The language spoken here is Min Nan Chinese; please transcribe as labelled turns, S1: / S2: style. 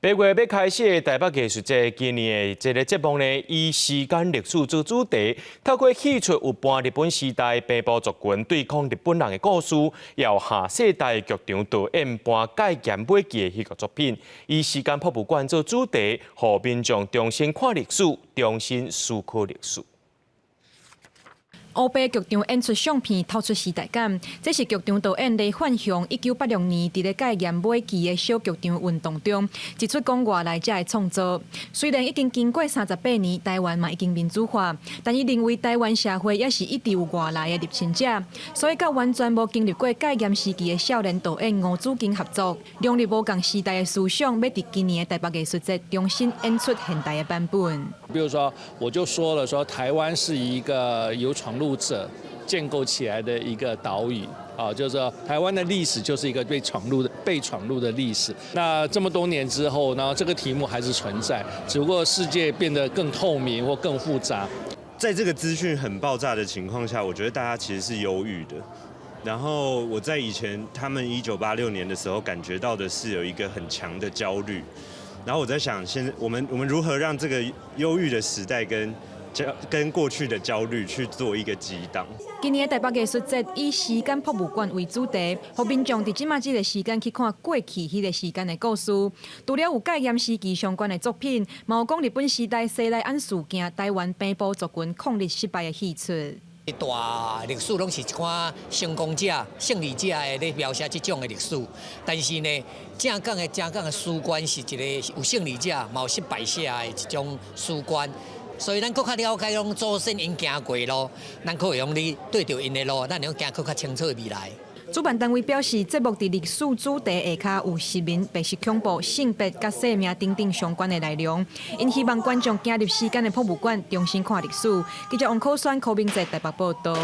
S1: 8月欲開始的台北藝術節，今年的這个節目呢，以時間歷史做主題，透過戲出有搬日本時代平埔族群對抗日本人的故事，由下世代劇場導演搬戒嚴尾期的戲劇作品，以時間博物館做主題，予民眾重新看歷史，重新思考歷史。
S2: 烏白劇場演出相片透出時代感，這是劇場導演黎煥雄1986年佇咧戒嚴尾期的小劇場運動中，一齣講外來者的創作。雖然已經經過38年，台灣嘛已經民主化，但伊認為台灣社會也是一直有外來的入侵者，所以佮完全無經歷過戒嚴時期的少年導演吳子敬合作，融入無仝時代的思想，欲佇今年的台北藝術節重新演出現代的版本。
S3: 比如說，我就說了，說台灣是一個由闖入者建構起來的一個島嶼啊，就是說台灣的歷史就是一個被闖入的歷史。那這麼多年之後呢，這個題目還是存在，只不過世界變得更透明或更複雜。
S4: 在這個資訊很爆炸的情況下，我覺得大家其實是憂鬱的。然後我在以前他們1986年的時候，感覺到的是有一個很強的焦慮。然後我在想，現在我們如何讓這個憂鬱的時代跟過去的焦慮去做一個激盪。
S2: 今年的台北藝術節以時間博物館為主題，予民眾佇這馬這个時間去看過去彼个時間的故事。除了有戒嚴時期相關的作品，嘛有講日本時代西來庵事件、台灣平埔族群抗日失敗的戲出。
S5: 大歷史攏是一款成功者、勝利者的咧描寫這種的歷史，但是呢，正港的史觀是一个有勝利者，嘛有失敗者的一種史觀。所以咱閣較了解講祖先𪜶行過路，咱閣會用咧對著𪜶的路，咱會用行閣較清楚的未來。
S2: 主辦單位表示，節目佇歷史主題下跤有殖民、白色恐怖、性別佮生命等等相關的內容，𪜶希望觀眾行入時間的博物館，重新看歷史。記者王可宣、柯明哲台北報道。